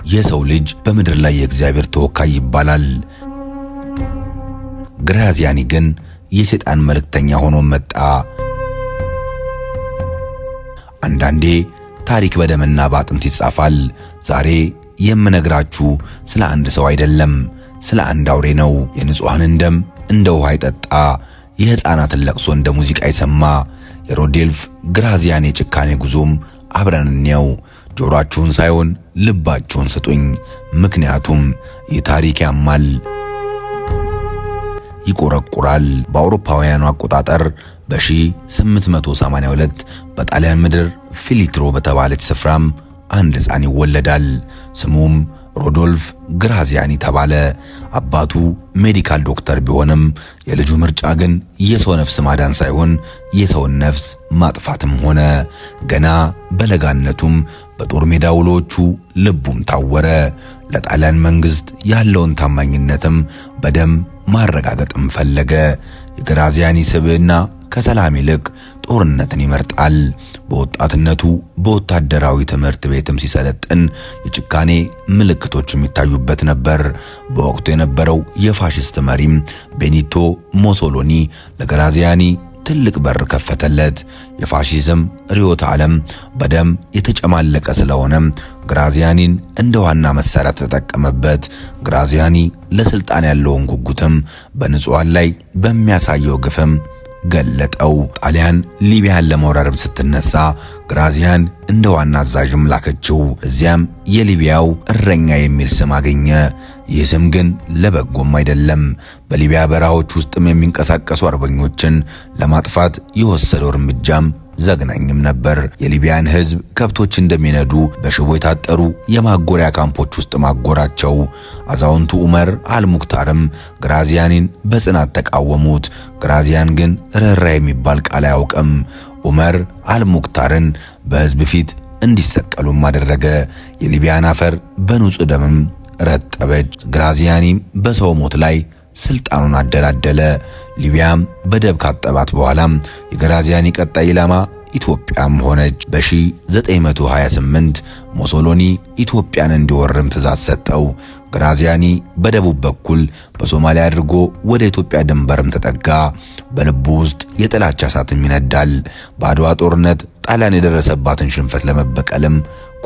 የሰው ልጅ በምድር ላይ የእግዚአብሔር ተወካይ ይባላል። ግራዚያኒ ግን የሰይጣን መልእክተኛ ሆኖ መጣ። አንዳንዴ ታሪክ በደምና በአጥንት ይጻፋል። ዛሬ የምነግራችሁ ስለ አንድ ሰው አይደለም፣ ስለ አንድ አውሬ ነው። የንጹሐንን ደም እንደ ውሃ የጠጣ፣ የሕፃናትን ለቅሶ እንደ ሙዚቃ የሰማ የሮዴልፍ ግራዚያኒ የጭካኔ ጉዞም አብረን እንየው። ጆሮአችሁን ሳይሆን ልባችሁን ስጡኝ፣ ምክንያቱም ይህ ታሪክ ያማል፣ ይቆረቁራል። በአውሮፓውያኑ አቆጣጠር በ1882 በጣሊያን ምድር ፊሊትሮ በተባለች ስፍራም አንድ ሕፃን ይወለዳል። ስሙም ሮዶልፍ ግራዚያኒ ተባለ። አባቱ medical doctor ቢሆንም የልጁ ምርጫ ግን የሰው ነፍስ ማዳን ሳይሆን የሰውን ነፍስ ማጥፋትም ሆነ። ገና በለጋነቱም በጦር ሜዳ ውሎቹ ልቡም ታወረ። ለጣሊያን መንግስት ያለውን ታማኝነትም በደም ማረጋገጥም ፈለገ። የግራዚያኒ ስብዕና ከሰላም ይልቅ ጦርነትን ይመርጣል። በወጣትነቱ በወታደራዊ ትምህርት ቤትም ሲሰለጥን የጭካኔ ምልክቶች የሚታዩበት ነበር። በወቅቱ የነበረው የፋሽስት መሪም ቤኒቶ ሞሶሎኒ ለግራዚያኒ ትልቅ በር ከፈተለት። የፋሺዝም ርዕዮተ ዓለም በደም የተጨማለቀ ስለሆነ ግራዚያኒን እንደ ዋና መሳሪያ ተጠቀመበት። ግራዚያኒ ለስልጣን ያለውን ጉጉትም በንጹሐን ላይ በሚያሳየው ግፍም ገለጠው። ጣሊያን ሊቢያን ለመውረርም ስትነሳ ግራዚያን እንደ ዋና አዛዥም ላከችው። እዚያም የሊቢያው እረኛ የሚል ስም አገኘ። ይህ ስም ግን ለበጎም አይደለም። በሊቢያ በረሃዎች ውስጥም የሚንቀሳቀሱ አርበኞችን ለማጥፋት የወሰደው እርምጃም ዘግናኝም ነበር። የሊቢያን ሕዝብ ከብቶች እንደሚነዱ በሽቦ የታጠሩ የማጎሪያ ካምፖች ውስጥ ማጎራቸው። አዛውንቱ ዑመር አልሙክታርም ግራዚያኒን በጽናት ተቃወሙት። ግራዚያን ግን ርኅራኄ የሚባል ቃል አያውቅም። ዑመር አልሙክታርን በሕዝብ ፊት እንዲሰቀሉም አደረገ። የሊቢያን አፈር በንጹህ ደምም ረጠበች። ግራዚያኒም በሰው ሞት ላይ ስልጣኑን አደላደለ። ሊቢያም በደም ካጠባት በኋላም የግራዚያኒ ቀጣይ ኢላማ ኢትዮጵያም ሆነች። በ1928 ሞሶሎኒ ኢትዮጵያን እንዲወርም ትእዛዝ ሰጠው። ግራዚያኒ በደቡብ በኩል በሶማሊያ አድርጎ ወደ ኢትዮጵያ ድንበርም ተጠጋ። በልቡ ውስጥ የጥላቻ እሳትም ይነዳል። በአድዋ ጦርነት ጣሊያን የደረሰባትን ሽንፈት ለመበቀልም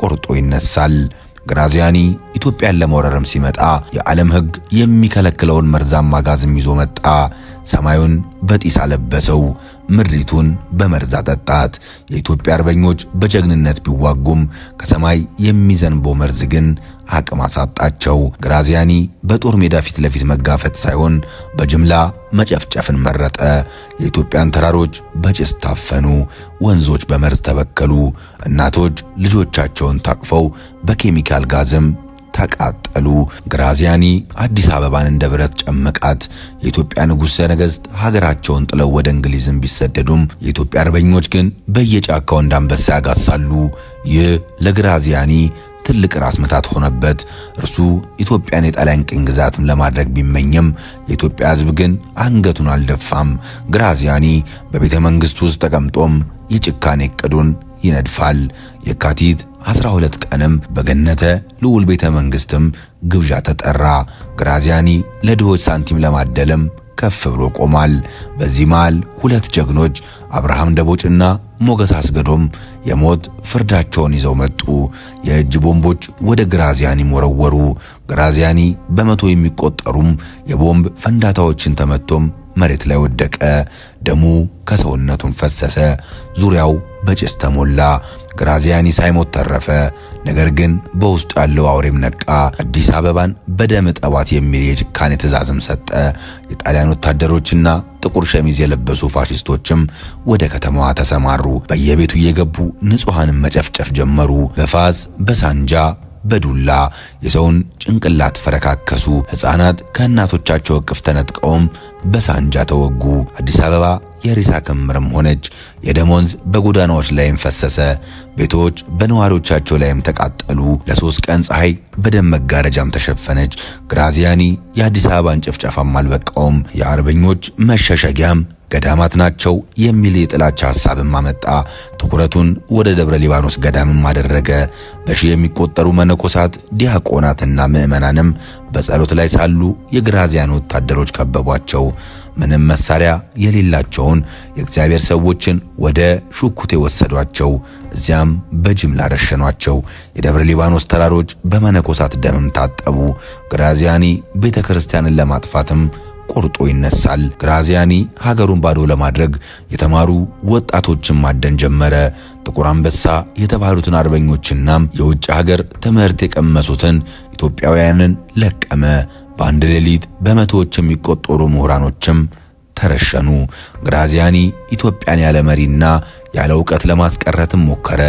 ቆርጦ ይነሳል። ግራዚያኒ ኢትዮጵያን ለመውረርም ሲመጣ የዓለም ሕግ የሚከለክለውን መርዛማ ጋዝም ይዞ መጣ። ሰማዩን በጢስ አለበሰው፣ ምድሪቱን በመርዝ አጠጣት። የኢትዮጵያ አርበኞች በጀግንነት ቢዋጉም ከሰማይ የሚዘንበው መርዝ ግን አቅም አሳጣቸው። ግራዚያኒ በጦር ሜዳ ፊት ለፊት መጋፈጥ ሳይሆን በጅምላ መጨፍጨፍን መረጠ። የኢትዮጵያን ተራሮች በጭስ ታፈኑ፣ ወንዞች በመርዝ ተበከሉ። እናቶች ልጆቻቸውን ታቅፈው በኬሚካል ጋዝም ተቃጠሉ። ግራዚያኒ አዲስ አበባን እንደ ብረት ጨመቃት። የኢትዮጵያ ንጉሠ ነገሥት ሀገራቸውን ጥለው ወደ እንግሊዝም ቢሰደዱም የኢትዮጵያ አርበኞች ግን በየጫካው እንዳንበሳ ያጋሳሉ። ይህ ለግራዚያኒ ትልቅ ራስ ምታት ሆነበት። እርሱ ኢትዮጵያን የጣሊያን ቅኝ ግዛትም ለማድረግ ቢመኝም የኢትዮጵያ ሕዝብ ግን አንገቱን አልደፋም። ግራዚያኒ በቤተ መንግሥቱ ውስጥ ተቀምጦም የጭካኔ እቅዱን ይነድፋል። የካቲት 12 ቀንም በገነተ ልዑል ቤተ መንግሥትም ግብዣ ተጠራ። ግራዚያኒ ለድሆች ሳንቲም ለማደልም ከፍ ብሎ ቆሟል። በዚህ መሃል ሁለት ጀግኖች አብርሃም ደቦጭና ሞገስ አስገዶም የሞት ፍርዳቸውን ይዘው መጡ። የእጅ ቦምቦች ወደ ግራዚያኒ ወረወሩ። ግራዚያኒ በመቶ የሚቆጠሩም የቦምብ ፈንዳታዎችን ተመቶም መሬት ላይ ወደቀ። ደሙ ከሰውነቱም ፈሰሰ። ዙሪያው በጭስ ተሞላ። ግራዚያኒ ሳይሞት ተረፈ። ነገር ግን በውስጡ ያለው አውሬም ነቃ። አዲስ አበባን በደም እጠቧት የሚል የጭካኔ ትዕዛዝም ሰጠ። የጣሊያን ወታደሮችና ጥቁር ሸሚዝ የለበሱ ፋሽስቶችም ወደ ከተማዋ ተሰማሩ። በየቤቱ እየገቡ ንጹሐንን መጨፍጨፍ ጀመሩ። በፋስ፣ በሳንጃ፣ በዱላ የሰውን ጭንቅላት ፈረካከሱ። ሕፃናት ከእናቶቻቸው እቅፍ ተነጥቀውም በሳንጃ ተወጉ። አዲስ አበባ የሬሳ ክምርም ሆነች። የደም ወንዝ በጎዳናዎች ላይም ፈሰሰ። ቤቶች በነዋሪዎቻቸው ላይም ተቃጠሉ። ለ3 ቀን ፀሐይ በደም መጋረጃም ተሸፈነች። ግራዚያኒ የአዲስ አበባን ጭፍጨፋም አልበቃውም። የአርበኞች መሸሸጊያም ገዳማት ናቸው የሚል የጥላቻ ሐሳብም አመጣ። ትኩረቱን ወደ ደብረ ሊባኖስ ገዳምም አደረገ። በሺህ የሚቆጠሩ መነኮሳት፣ ዲያቆናትና ምዕመናንም በጸሎት ላይ ሳሉ የግራዚያን ወታደሮች ከበቧቸው። ምንም መሳሪያ የሌላቸውን የእግዚአብሔር ሰዎችን ወደ ሹኩቴ ወሰዷቸው። እዚያም በጅምላ ረሸኗቸው። የደብረ ሊባኖስ ተራሮች በመነኮሳት ደምም ታጠቡ። ግራዚያኒ ቤተ ክርስቲያንን ለማጥፋትም ቆርጦ ይነሳል። ግራዚያኒ ሀገሩን ባዶ ለማድረግ የተማሩ ወጣቶችን ማደን ጀመረ። ጥቁር አንበሳ የተባሉትን አርበኞችና የውጭ ሀገር ትምህርት የቀመሱትን ኢትዮጵያውያንን ለቀመ። በአንድ ሌሊት በመቶዎች የሚቆጠሩ ምሁራኖችም ተረሸኑ። ግራዚያኒ ኢትዮጵያን ያለ መሪና ያለ እውቀት ለማስቀረትም ሞከረ።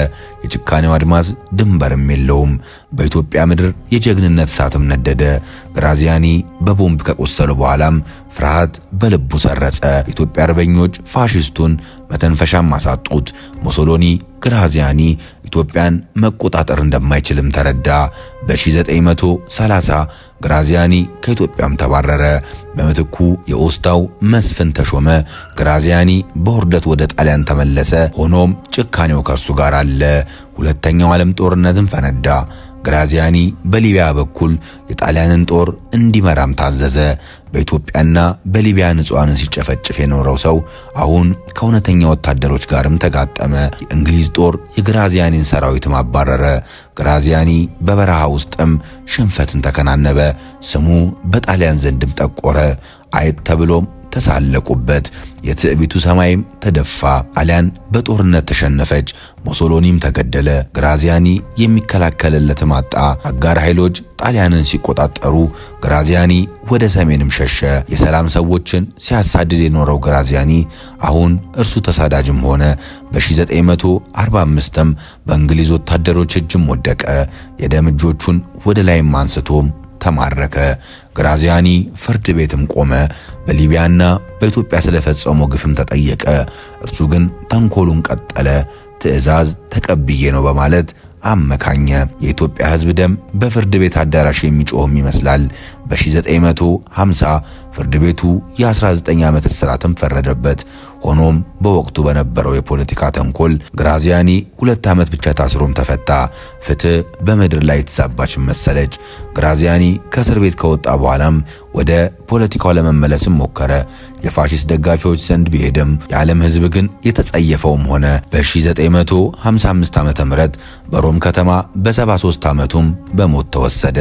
የጭካኔው አድማስ ድንበርም የለውም። በኢትዮጵያ ምድር የጀግንነት እሳትም ነደደ። ግራዚያኒ በቦምብ ከቆሰሉ በኋላም ፍርሃት በልቡ ሰረጸ። የኢትዮጵያ አርበኞች ፋሽስቱን መተንፈሻም አሳጡት። ሙሶሎኒ ግራዚያኒ ኢትዮጵያን መቆጣጠር እንደማይችልም ተረዳ። በ1930 ግራዚያኒ ከኢትዮጵያም ተባረረ። በምትኩ የኦስታው መስፍን ተሾመ። ግራዚያኒ በውርደት ወደ ጣሊያን ተመለሰ። ሆኖም ጭካኔው ከእርሱ ጋር አለ። ሁለተኛው ዓለም ጦርነትም ፈነዳ። ግራዚያኒ በሊቢያ በኩል የጣሊያንን ጦር እንዲመራም ታዘዘ። በኢትዮጵያና በሊቢያ ንጹሐንን ሲጨፈጭፍ የኖረው ሰው አሁን ከእውነተኛ ወታደሮች ጋርም ተጋጠመ። የእንግሊዝ ጦር የግራዚያኒን ሰራዊትም አባረረ። ግራዚያኒ በበረሃ ውስጥም ሽንፈትን ተከናነበ። ስሙ በጣሊያን ዘንድም ጠቆረ። አይጥ ተብሎም ተሳለቁበት። የትዕቢቱ ሰማይም ተደፋ። ጣሊያን በጦርነት ተሸነፈች። ሙሶሎኒም ተገደለ። ግራዚያኒ የሚከላከልለትም አጣ። አጋር ኃይሎች ጣሊያንን ሲቆጣጠሩ ግራዚያኒ ወደ ሰሜንም ሸሸ። የሰላም ሰዎችን ሲያሳድድ የኖረው ግራዚያኒ አሁን እርሱ ተሳዳጅም ሆነ። በ1945ም በእንግሊዝ ወታደሮች እጅም ወደቀ። የደም እጆቹን ወደ ላይም አንስቶም ተማረከ። ግራዚያኒ ፍርድ ቤትም ቆመ። በሊቢያና በኢትዮጵያ ስለፈጸመው ግፍም ተጠየቀ። እርሱ ግን ተንኮሉን ቀጠለ። ትዕዛዝ ተቀብዬ ነው በማለት አመካኘ። የኢትዮጵያ ሕዝብ ደም በፍርድ ቤት አዳራሽ የሚጮህም ይመስላል። በ1950 ፍርድ ቤቱ የ19 ዓመት እስራትም ፈረደበት። ሆኖም በወቅቱ በነበረው የፖለቲካ ተንኮል ግራዚያኒ 2 ዓመት ብቻ ታስሮም ተፈታ። ፍትህ በምድር ላይ የተዛባች መሰለች። ግራዚያኒ ከእስር ቤት ከወጣ በኋላም ወደ ፖለቲካው ለመመለስም ሞከረ። የፋሺስት ደጋፊዎች ዘንድ ቢሄድም የዓለም ሕዝብ ግን የተጸየፈውም ሆነ። በ1955 ዓ.ም በሮም ከተማ በ73 ዓመቱም በሞት ተወሰደ።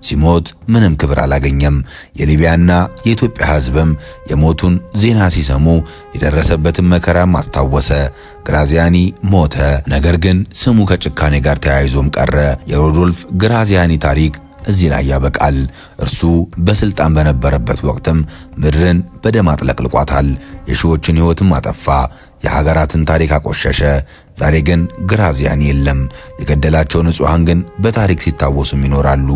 ሲሞት ምንም ክብር አላገኘም። የሊቢያና የኢትዮጵያ ሕዝብም የሞቱን ዜና ሲሰሙ የደረሰበትን መከራም አስታወሰ። ግራዚያኒ ሞተ፣ ነገር ግን ስሙ ከጭካኔ ጋር ተያይዞም ቀረ። የሮዶልፍ ግራዚያኒ ታሪክ እዚህ ላይ ያበቃል። እርሱ በስልጣን በነበረበት ወቅትም ምድርን በደም አጥለቅልቋታል። የሺዎችን ሕይወትም አጠፋ። የሀገራትን ታሪክ አቆሸሸ። ዛሬ ግን ግራዚያኒ የለም። የገደላቸው ንጹሐን ግን በታሪክ ሲታወሱም ይኖራሉ።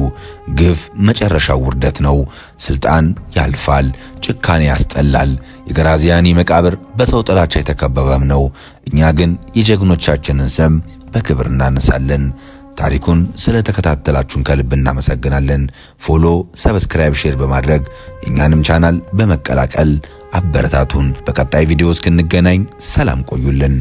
ግፍ መጨረሻው ውርደት ነው። ስልጣን ያልፋል፣ ጭካኔ ያስጠላል። የግራዚያኒ መቃብር በሰው ጥላቻ የተከበበም ነው። እኛ ግን የጀግኖቻችንን ስም በክብር እናነሳለን። ታሪኩን ስለተከታተላችሁን ከልብ እናመሰግናለን። Follow፣ subscribe፣ share በማድረግ የእኛንም ቻናል በመቀላቀል አበረታቱን። በቀጣይ ቪዲዮ እስክንገናኝ ሰላም ቆዩልን።